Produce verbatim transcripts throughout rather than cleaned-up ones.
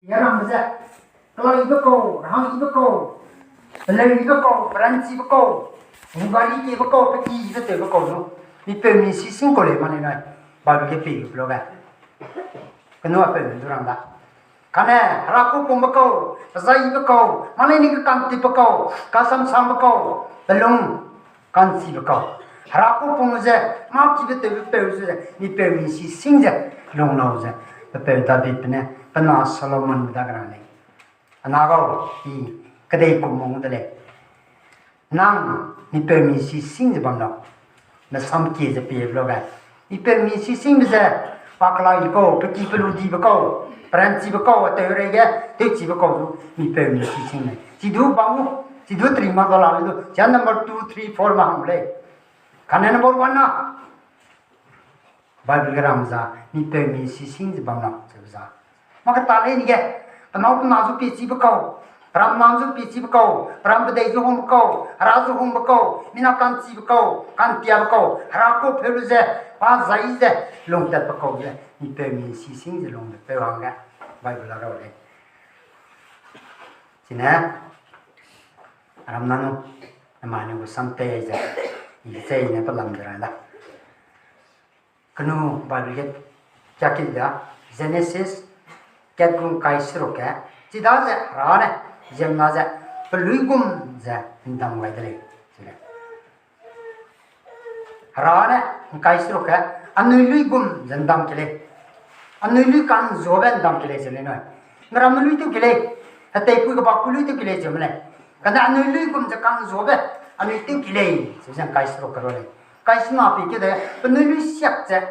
Yaram ze, kelaibe kau, rahangbe kau, peleuribe kau, peranchibe kau, bugari kebe kau, peki ze tewbe kau nu, mipeumi sising kau lei ma lei nai, Bible ge pei lu pe lu ge. Kenu a peu du rang da. Kane, hera ku pungbe kau, pezaibe kau, ma lei ni ge kantipbe kau, kasamsangbe kau, pelung, kanchibe kau. Hera ku pung ze, mâ kibe tewbe peu ze, mipeumi sising ze, lung lau ze, pe peu David pe ne, pe na Solomon be dage rang lei. Ana gau, i kedei kum mung de lei. Nang, mipeumi sising ze bam lau. Mesam kie ze pie be lu ge. Mipeumi sisingbe ze, pa kelaibe kau, peki peludibe kau, peranchibe kau, a teureige, tewchibe kau du, mipeumi sising lei. Chi du bam gu, chi du teri ma da la lei du, chia number two, three, four ma hang lei. Kane number one na. Bible ge rang za, mipeumi sising ze bam lau, ze za. Mâ keta lei ni ge, penâu pena zu piechibe kau, peram nam zu piechibe kau, peram pedei zu hungbe kau, hera zu hungbe kau, mina kanchibe kau, kantiabe kau, hera ku peu lu ze, pa zai ze, lungtatbe kau ze, mipeumi sising ze lungbe peu hangge, Bible a rau lei. Chine, ram nanu, namai ne gu sam tei ze, i ze i ne pelam de ra da. Kenu Bible ge, kiaki da, Genesis, kat gu ’ngkai seruk ge, chidaze Hera ne, ziemmena ze, peluigum ze, ’ndam gai de lei, chi lei. Hera ne, ’ngkai seruk ge, anui luigum ze ’ndam ke lei. Anui lui ka'nzuabe ’ndam ke lei, chi lei nui. Meramme lui tew ke lei, heteipui kebakpui lui tew ke lei, chi me lei. Kane anui luigum ze ka'nzuabe, anui tew ke lei, chi ze ’ngkai seruk ge rau lei. ’Ngkai sena pie keu de, penui lui siak ze,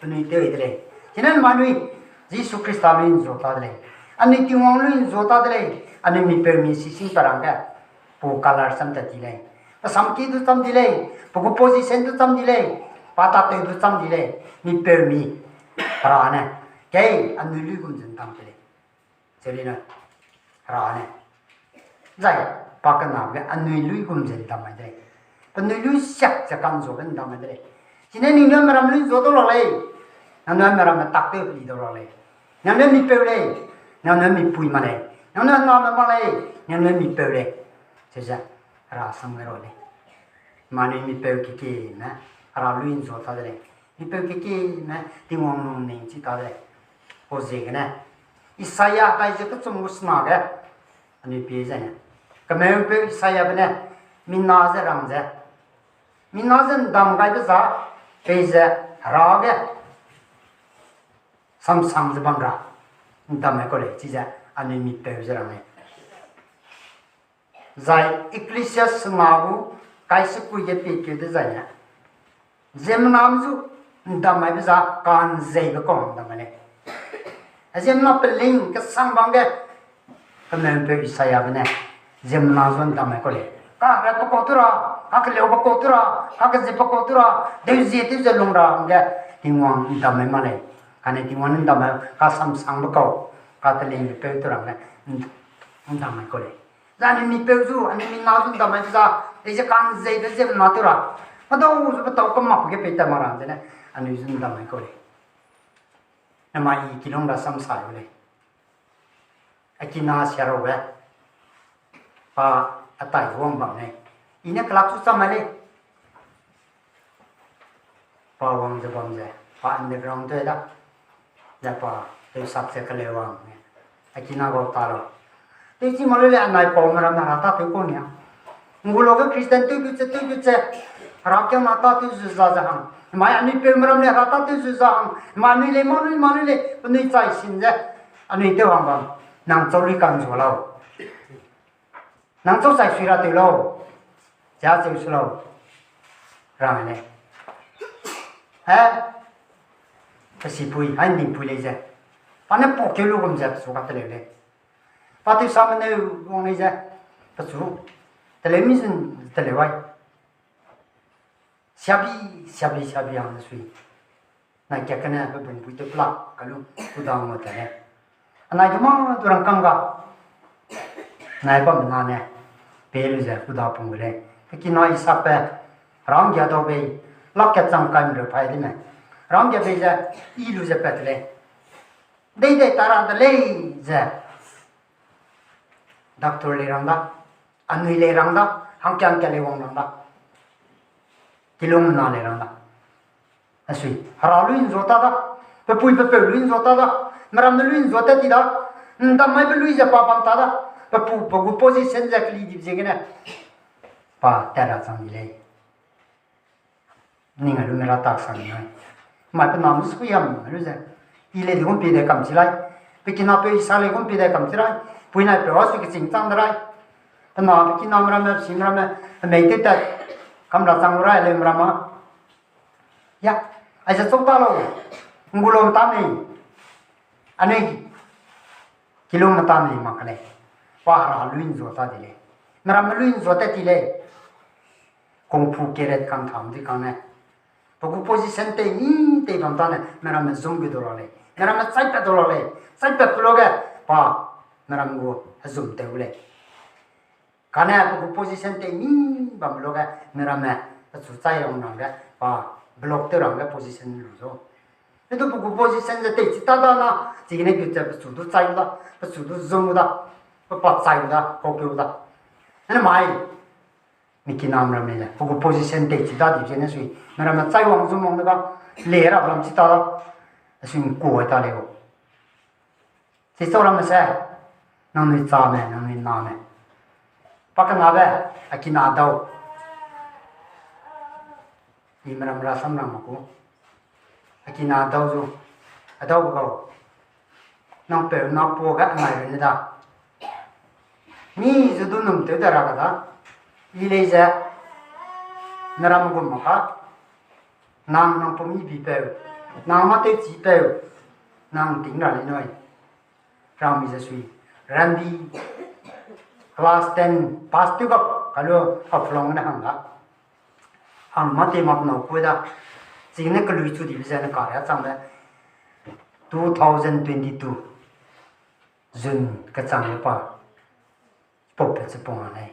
penui tew de lei. Chine ma anui, Jisu Khrista lui ’nzua ta de lei. Anui Tingwang lui ’nzua ta de lei, anui mipeumi sising pe rangge, pe gu color sam tat di lei. Pe samki du cham di lei, pe gu position du cham di lei, pa tatew du cham di lei, mipeumi, Hera ne, kei, anui luigum ze ’ndam ke lei. Chi lei na, Hera ne. Zai, pa kena ge anui luigum ze ’ndam mai de lei. Penui lui siak ze ka'nzuabe ’ndam mai de lei. Chine ningnui meram lui ’nzua dau la lei. Nangnui meramme tak tew peli dau la lei. Nangnui mipeu lei. Nangnui mipui ma lei. Nangnui name ma lei. Nangnui mipeu lei. Chize, Hera sam gai ra lei. Ma anui mipeu kekieme, Hera lui ’nzua ta de lei. Mipeu kekieme, Tingwang lungning chi ta de lei. Pau ziegene, Isaiah dai ze kechum gu sena ge, anui pie zene. Kemeupeu Isaiahbe ne, mina ze rang ze. Mina ze ’ndam gaibe za, peize Hera ge samsang ze bam ra, ’ndam mai kau lei, chize anui mipeu ze rang lei. Zai Ecclesiastes sena gu kai sekui ge pie keu dezaine, ziemmename zu ’ndam maibe za ka'nzeibe kau ’ndam mai lei. Ziemmena peling kesang bam ge, kemeupeu Isaiahbe ne, ziemmena zu ’ndam mai kau lei. Kaheratbe kau tu ra, kakeleube kau tu ra, kakezipbe kau tu ra, deuzie tew ze lung ra hangge, Tingwang ’ndam mai ma lei. Kane Tingwang ’ndam mai, kasamsangbe kau, katelingbe peu tu ra hangge, ’ndam mai kau lei. Zai anui mipeu zu, anui mina zu ’ndam mai za, dei ze ka'nzeibe ziemmena tew ra. Madau zu petau kemakbe ge pei ta ma ra zene, anui zu ’ndam mai kau lei. Namai i kilung ra samsai gu lei. A kina sia rabe. Pa atai wang bam lei. I ne kelak chu cham mai lei. Pa wang ze bam ze. Pa underground tew da. Ze pa tewsak ze kele wang ne. A kina gau ta lau. Tewchi ma lu lei anai pau meram na ra tâtew kau nia. Ngu lage Christian tew gu che, tew gu che. Herakiangna tâtew zu za ze hang. Mai anui peu meram lei ra tâtew zu za hang. Mai anui lei, ma anui, ma anui lei. Penui chai sin ze. Anui tew hang bam. Nang chau lui ka'nzua lau. Nang chau chai sui ra tew lau. Chia cheu su lau. Rang lei. He. Pe sipui, hai ’ndingpui lei ze. Pa ne pau keu lu gum ze pechu kateleu lei. Pa tewsame neu wang lei ze. Pechu. Teleu mi zun teleu ai. Siabi, siabi, siabi hang sui. Nai kat kene pe bungpui tew pelak kalu, kuda ngua ta lei. Anai du ma du rangkâng ga. Nai bamme na ne, pe lu ze kuda pung gu lei. Pe kina Isaakbe, ranggia dau bei, lak kat chang kai mreu pai di me. Ranggia bei ze, i lu ze pat lei. Deidei ta ra de lei ze. Doctor lei rang da, anui lei rang da, hangkia hangkia lei wang rang da, kilung mena lei rang da. Asui, hera lui nzua ta da, pe pui pe peu lui nzua ta da, meramme lui nzua tat ti da, ndam mai pe lui ze pa bam ta da, pe pu pe gu position ze keli dibe ziegene, pa tat ra chang di lei. Ning a lu me ra tak sa ni nai. Mai pe nam su yam lu ze. I lei de gum pie de kam chi lai. Pe kina peu i sa lei gum pie de kam chi lai. Puinai peu a su keching chang de rai. Pe na pe kina meramme, pe si meramme, pe mei tew tat. Kam ra chang gu rai lei meramme. Ya, aize chau ta lau. Ngu lau ta mei. Anui kilung meta mei mak ka lei. Pa hera lui nzua ta di lei. Meramme lui nzua tat ti lei. Kung fu carrot kang tham di kang ne. Pe gu position tei mi tei bam ta ne, meramme zum ge du la lei. Meramme chaipat du la lei. Chaipat pe luge, pa, meram gu hezum tew lei. Kane pe gu position tei mi bam luge, meramme, pechu chai rang rangge, pa, block tew rangge position lu zu. Etu pe gu position ze tei chi ta da na, chigene gut ze pechu du chai da, pechu du zum da, pe pa chai da, kaukeu da. Ane mai, mi kinam ramme ze, pe gu position tei chi da di zene sui, meramme chai wang zum wang de ga, le ra lam chi ta da, sui nkua ta lei gu. Chi chau ramme se, nangnui chame, nangnui name. Pakenabe, a kina dau. I meram rasam rang mak ku. A kina dau zu, a dau gau. Nang peu na puage anai rune da. Mi zu du num tew da ra ga da. I lei ze, meram gum mak ka. Nang, nang pum i bi peu. Nang mâ tewchi peu. Nang ting ra lei nui. Rangmi ze sui. Ranbi class ten pass tew gap kalu Haflong ne hang da. Hang mâ te mak nau ku da. Chigene kelui chu dibe ze ne karia changbe two thousand twenty-two June kechangbe pa. Pau pe chipau a lei.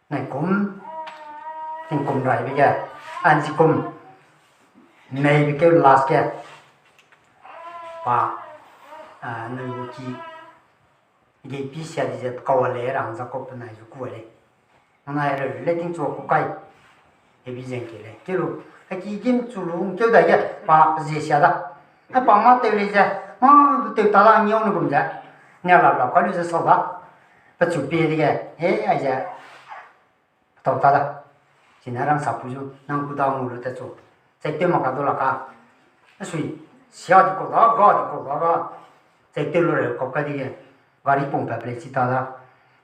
Nai kum, tingkum raibe ge, anchi kum, meibe keu last ge, pa, a, nui gu ki, geipi sia di ze kau a lei, rang Jacob penai zu ku a lei. Nang nai reu le tingchu ku kai. Hebi zeng ke lei. Kelu, a ki gim chu lu, keu dai ge, pa, pe zie sia da. A pa mâ tew lei ze, mâ du tew ta da ngiau ne gum ze. Nia lap lap ka lu ze sau da. Pechu pie dege, he, aize, petau ta da. Chine rang sa pu zu, nang ku da ngu lu tat chu. Chai tew mak ka du la ka. A sui, sia di kau da, ga di kau da ga. Chai tew lu reu kau ka dege, gari pungpat pe lei chi ta da.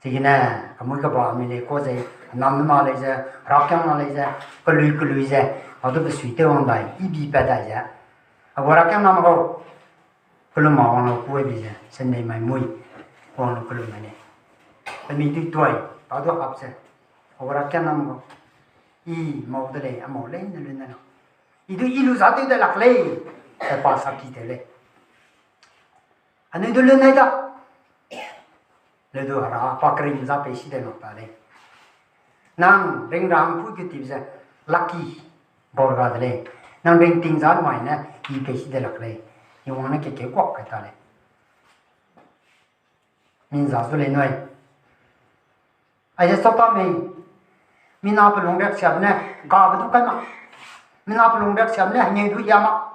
Chigene, kamui kaba mi lei kau ze, nam na lei ze, rakiang na lei ze, kelui kelui ze, a du pe sui tew wang dai, i bi pat dai ze. A gu rakiang nam gau. Kelum ma wang lau ku bi ze, sendei mai mui, wang lu kelum mai lei. Pe mi dui tuai, pa du hap ze. A gu rakiang nam gau. I mau de lei, a mau lei ne lu ne lau. I du i lu za tew de lak lei, pe pa saki tew lei. Anui du lu nai da. Leu du hera pa kerim za pei si de lak ta lei. Nang ring ra hangpui ketibe ze lucky bor ga de lei. Nang ring ting za mai ne i pei si de lak lei. I wang ne kekeu kuak kai ta lei. Min za zu lei nui. Aize chau ta mei. Mina pe lung riak siabe ne, gabe du kai mak. Mina pe lung riak siabe ne, hengeu du hia mak.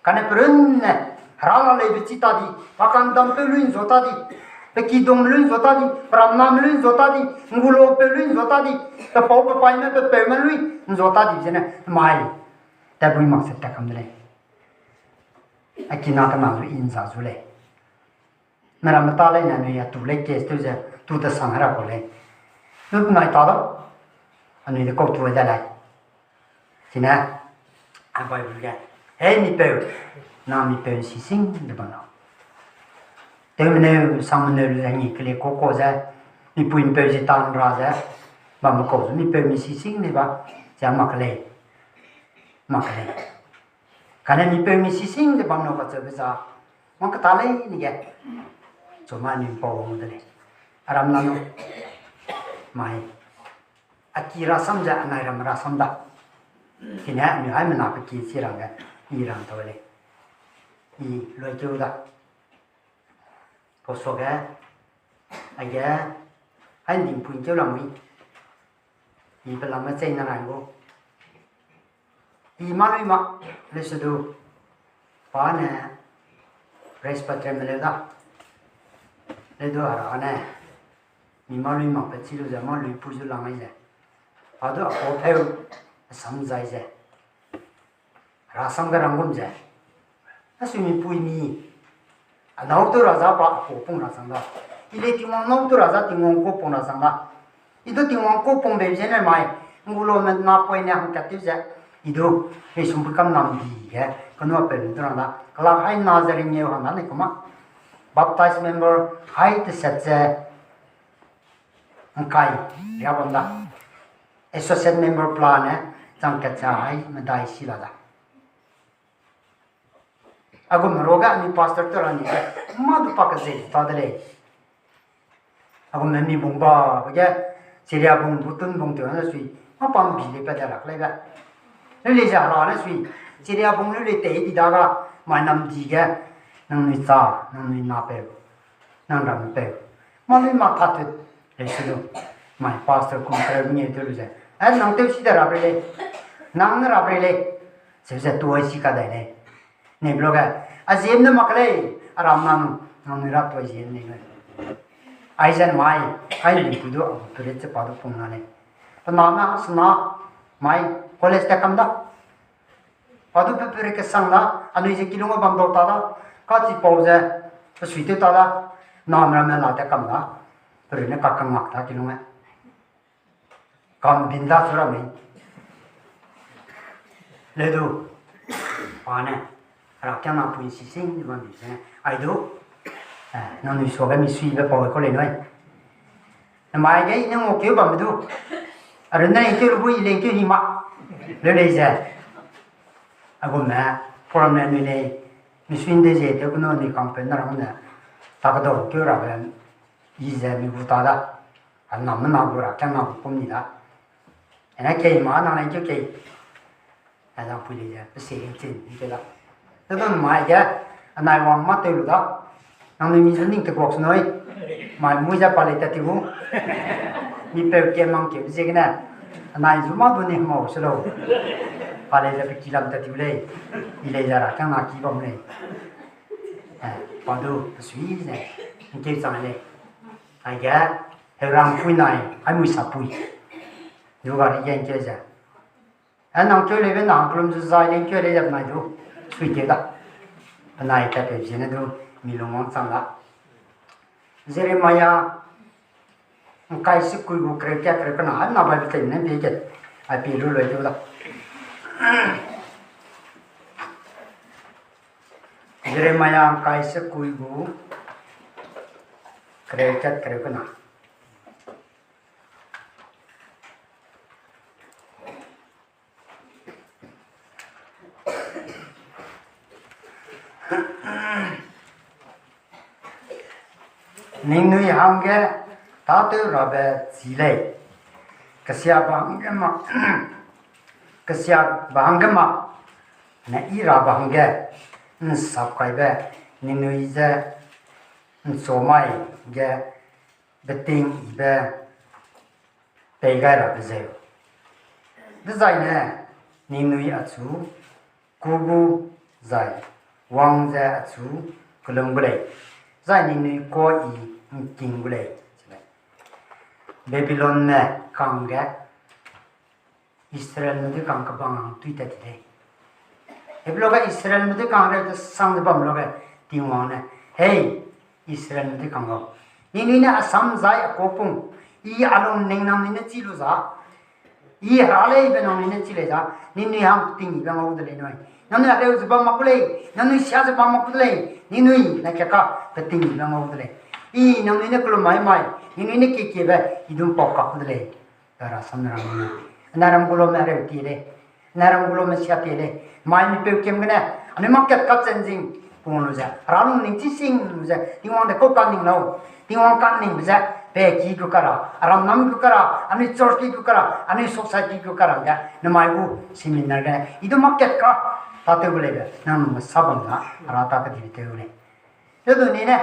Kane pe runne, hera la leibe chi ta di, pa ka'ndampeu lui nzua ta di, pe kidungme lui nzua ta di, pe ramname lui nzua ta di, ngulopeu lui nzua ta di, pe pau pe paime pe peume lui nzua ta di zene, mai, tatbui mak se tat kam de lei. A kina kena zu i nza zu lei. Meramme ta leine anui a tu lei case tew ze, tu tesang hera kau lei. Nu penai ta da, anui de kau tu de lei. Chine, a Bible ge, hei mipeu, na mipeu nsising de bam lau. Tewmeneu, sangmeneu lu ze ngi kele koko ze, mipui mpeu ze ta nra ze, bamme kau zu mipeu mi sising de ba, ze mak lei. Mak lei. Kane mipeu mi sising de bam lau kacheube za, wang keta lei ni ge. Chuma ni mpau wang de lei. Aram la nu. Mai. A ki rasam ze anai ram rasam da. Kine anui haimena pe ki chi rangge, i rang tau lei. I luikeu da. Kau suage, Aige, hai ning pui keu lamui. I pe lam me chei na rai gu. I ma lui ma, le se du. Pa ne, Presbyterian me le da. Le du ara ne. Mi ma lui ma pe chi lu ze, ma lui pui zu lang ai ze. Pa du a ko pheu, a sam zai ze. Rasam ge rang gum ze. A sui mi pui mi. A nâu tu raza pa a ko pung rasam da. I le Tingwang nâu tu raza Tingwang ko pung rasam da. I du Tingwang ko pung be ze ne mai. Ngulo me na poi ne hang kat tu ze. I du, hei sum pui kam nam di ge. Kanu a pe mi tu rang da. Kala hai na ze ring yeu hang da ne kuma. Baptized member hai te set ze. Ngkai, ria bam da. Associate member pla ne, chang kat cha hai, medai si la da. Agu me ro ga ni pastor tu ra ni, ma du pa ka ze ta de lei. Agu me mi bung ba, ba ge, Chiria bung, Butun bung tu na sui, ma pam bi le pa da lak lei ba. Lu le ja ra na sui, Chiria bung lu le te di da ga, mai nam di ge, nang nui cha, nang nui na pe. Nang ram pe. Ma lui ma ta tu. Le si lu. Mai pastor kum kere mi te lu ze. Eh, nang teu si de rap re lei. Nang ne rap re lei. Se ze tuai si ka dai lei. Ne blo ga. A ziem ne mak lei. A ram nang. Nang ne rap tuai ziem ne lei. Ai zen mai. Ai ne ku du a tu le che pa du pung na lei. Pa na na sna. Mai. College te kam da. Pa du pe pere kesang da, anui ze kilung ge bam dau ta da, kachi pau ze, pe sui tew ta da, na ramme la te kam da, pere ne ka kang mak da kilung ge. Kam bin da chu ramme. Le du, pa ne, ra kia na pui si sing ni bam bi se, ai du, eh, nangnui sua ge mi sui be pau ko le nui. Namai ge i ne ngau keu bam du. Arun ne keu lu bu i leng keu ni ma. Leu lei ze. Agume, program ne nui lei, mi sui de ze, teu kunu ni kang pen na rang ne. Ta ka dau keu ra be, i ze mi gu ta da. A nam na gu ra, kiang na gu kum ni da. Ene kei ma, nang leng keu kei. Ai da pui lei ze, pe se ring chin, ning keu da. Te don mai ge, anai wang ma tew lu da. Nangnui mi zu ning te guak su nui. Mai mui ze pa lei tat ti gu. Mi peu ke mang keu ziegene. Anai zu ma du ni mau se lau. Pa lei ze pe ki lam tat ti gu lei. I lei ze ra kang na ki bam lei. Eh, pa du, pe sui ze. Ning keu chang lei. Aige, heu rang pui nai, ai mui sa pui. Du ga ri gen keu ze. A nang keu lei be nang kelum zu zai lei keu lei ze penai du, sui keu da. Penai tat pe ziegene du, mi lung wangchang da. Jeremiah, ngkai sekui gu kereu kat kereu kena, a na Bible tei ne pie kat, a pie lu loi keu da. Jeremiah ngkai sekui gu kereu kat kereu kena. Ningnui hangge tâtew rabe chî lei, kesiabe hangge ma, kesiabe hangge ma, ne i rabe hangge ’nsap kaibe ningnui je ’nchumai ge betingibe pei gai rabe zeu. Dezaine ningnui achu kû gu zai wang ze achu kelum gu lei, zai ningnui kuâ i ’ngking gu lei. Babilonme kangge Israelme dui kang kebang hang tui tat ti lei. Hebeloge Israelme dui kang reu tesang ze bam loge Tingwang ne, hei, Israelme dui kang gau, ningnui ne asam zai a kuâ pung, i a lungning nangnui ne chî lu za, i hera leibe nangnui ne chî lei za, ningnui hang petingibe ngau de lei nui. Nangnui hereu ze bam mak gu lei, nangnui sia ze bam mak gu de lei, ningnui ne keka petingibe ngau de lei. I nangnui ne kelum mai mai, ningnui ne kiekiebe, i dum pau kak gu de lei. Rasam ne ram ne. Anai ram gu lume hereu ti lei. Anai ram gu lume sia ti lei. Mai mipeu kem gene, anui market kachenzing pung lu ze, hera lungning chi sing lu ze, Tingwang de kau kaning lau. Tingwang kaningbe ze, pe ki gu kara, aram nam gu kara, anui church ki gu kara, anui society gu kara ge, namai gu seminar ge, i du market ka, tâtew gu leibe, nang nung sa bam na, hera ta kedibe tew lei. Tew du ni ne,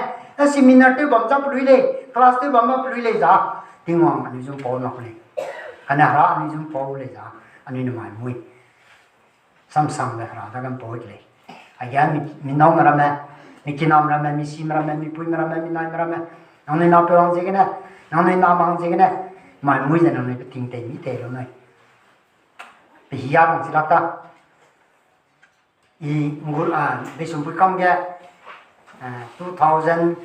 Seminar tew bam za pelui lei, class tew bam ba pelui lei za, Tingwang anui zung pau mak lei. Kane Hera anui zung pau lei za, anui nemai mui. Samsang le Hera da gam pau lei. Aige mi, mi nau me ramme, mi kinam ramme, mi sim ramme, mi pui me ramme, mi nai me ramme. Nangnui na pe wang ziegene, nangnui na mang ziegene, mai mui ze nangnui pe ting tei mi tei lu nui. Pe hia bang si lak ta. I ngul, a, Beisumpui kam ge, a, two thousand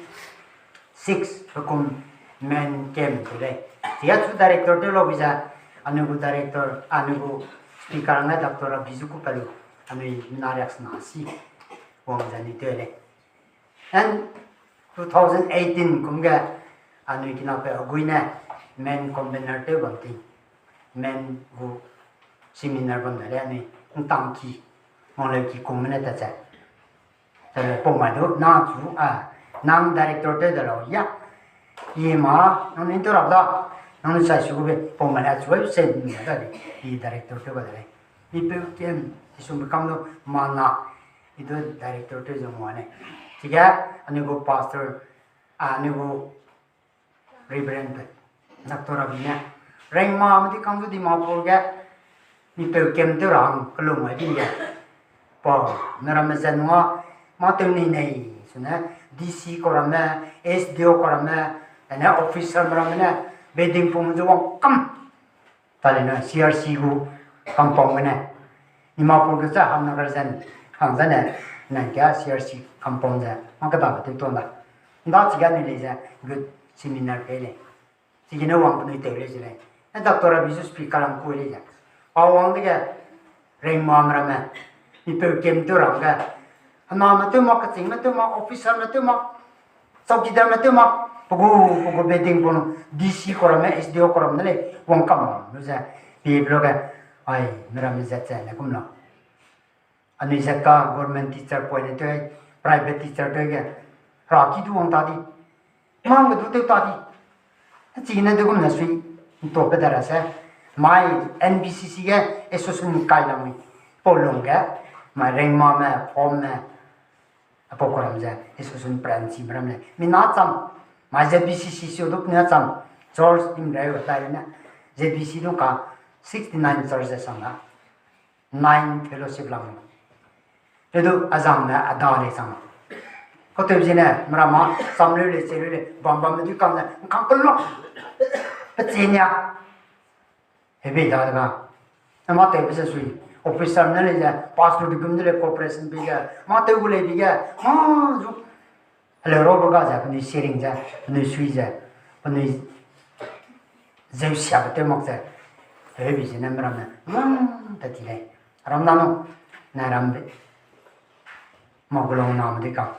six pe kum men kem te lei. Sia chu director te lo bi ze, anui gu director, anui gu speaker ne doctor a bizu ku palu, anui na riak sna si, wang ze ni te lei. And two thousand eighteen kum ge, anui kina pe agui ne, men convener te bam ti, men gu seminar bam da le anui, ntang ki, mong leu ki kum ne ta ze. Tale pau mai du, na chu, a, nang director te da lau, ya. I ma, nang ni tu rap da, nang ni sai su be, pau mai na chu, se ni da de, i director te ba de le. I pe kem, i sum be kam du, ma na, i du director te zong wa ne. Chige, anui gu pastor, a, anui gu Reverend pe, doctor abi ne, rengma me di kang zu Dimapur ge, mi peu kem tew rang kelung ai di ge. Pau, me ramme ze nua, ma tew nei nei, sune, D C ko ramme, S D O ko ramme, ane officer me ramme ne, beding pum zu wang kam. Tale na C R C gu kampong gene. Dimapur ge ze Hamnagar zen, hang zene, nang kia C R C kampong ze, ma keda be tew tuan da. Nda chige anui lei ze, good seminar pei lei. Chigene wang penui tew lei ze lei. E doctor abi zu speaker lam ku lei ze. Pa wang dege, rengma me ramme. Mi peu kem tew rang ge. Hena me tew mak, keching me tew mak, officer me tew mak. Chowkidar me tew mak, pe gu, pe gu beding pun, D C ko ramme, S D O ko ramme ne lei, wang kam lu ze, pi blo ge, ai, me ramme zat ze ne kum la. Anui zat ka government teacher poi ne tew, private teacher tew ge, ra ki du wang ta di, mang ge du tew ta di. Chigene de gum ne sui, nto pe da ra se, mai N B C C ge, association kai lamui, pau lung ge, mai rengma me, form me, Apau ko ram ze, Jisu sun pran chi me ram lei. Mi na cham, mai Z B C C sio du pnia cham, church himreu tai ne, Z B C du ka sixty nine churches sang da, nine fellowship lam. Te du azang ne ada lei chang. Ko tew zene, mera ma, cham leu lei, che leu lei, bam bam me du kang ze, kang kelok, pe che nia. Hebe da de ga. Na mâ tewbe ze sui. Officer ne lei ze, pastor de gum de lei, cooperation bi ge. Mâ tew gu lei bi ge. Mâ zu. Heleu rabe ga ze, penui sharing ze, penui sui ze, penui zeu siabe tew mak ze. Hebe zene meramme. Mâ ta ti lei. Ram na no. Na ram be. Mâ gu long na me di kang.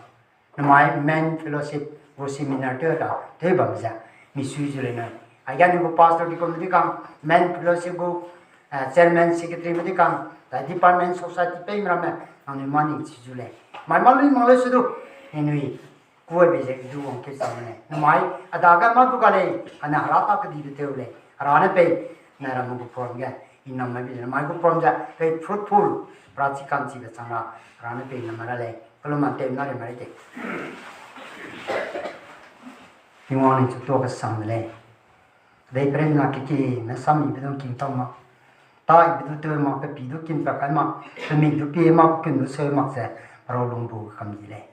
Namai men fellowship gu seminar tew da, tew bam ze, mi sui zu lei nai. Aige anui gu pastor di committee kang, men fellowship gu, eh, chairman, secretary me di kang, da department society pei meramme, nangnui mâ ning chi zu lei. Mai mâ lui mâ lui se du, ningnui, kuai bei ze du wang ke chang lei. Namai, a dage mâ du ga lei, ana hera ta kedibe tew lei. Hera ne pei, na ramme gu program ge, i nam mai bi ze, namai gu program ze, pei fruitful, pra chi kan chibe chang ra, hera ne pei nam mai ra lei. Kelum ma tew na ri mai te. Tingwang ni chu tuâ kesang de lei. Dei peren na keki, na sami be dong king tau ma. Tai be du tew ma, pe pi du kin pa kai ma, pe mik du pie ma, pe kun du seu mak ze, rau lung bu kam di lei.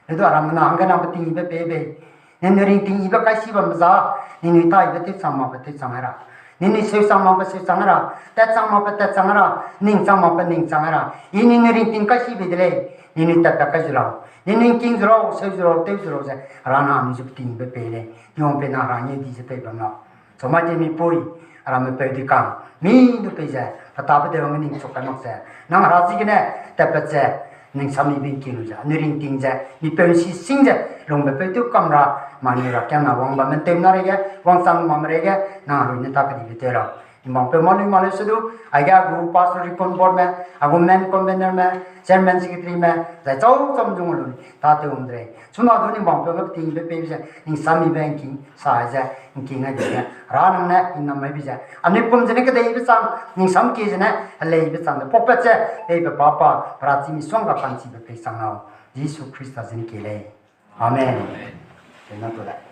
Ledu aram na hangge na pe ting be pe be. Ningnui ringting i be kai si bam za, ningnui tai be tew chang ma pe tew chang ra. Ningnui seu chang ma pe seu chang ra, tat chang ma pe tat chang ra, ning chang ma pe ning chang ra. I ningnui ringting kai si be de lei, ningnui tat pe kai zu lau. Ningnui king zu lau, seu zu lau, tew zu lau ze, hera na anui zu pe ting be pe lei. Tingwang pe na hera nge di ze pe bam lau. Chomai te mipui, hera mipeu di kang, mi du pei ze, pe ta pe de wang ning chok kai mak ze. Nang hera zi gene, tat pe ze, ning sami bin king lu ze, anui ringting ze, mipeu si sing ze, lungbe peu tew kam ra, ma ni ra kiang na wang bam men tew na rei ge, wang chang ma me rei ge, nang herui ne ta kedibe tew ra. Imbang peu ma lui ma lui se du, aige a gu pastor recon board me, a gu men convener me, chairman secretary me, zai chau cham zung lu, ta tew wang de rei. Chuna du ning bang peu ge pe ting be pe ze, ning sami be ngking, sa ze, ngking ai de ze, hera nang ne, ning nam mai bi ze. Anui pum zene kedei be chang, ning sam kie zene, helei be chang de, pau pat ze, pei pe pa pa, hera chi mi suang ga kan chi be pei chang lau. Jisu Khrista zene kie lei. Amen. Pena tu lei.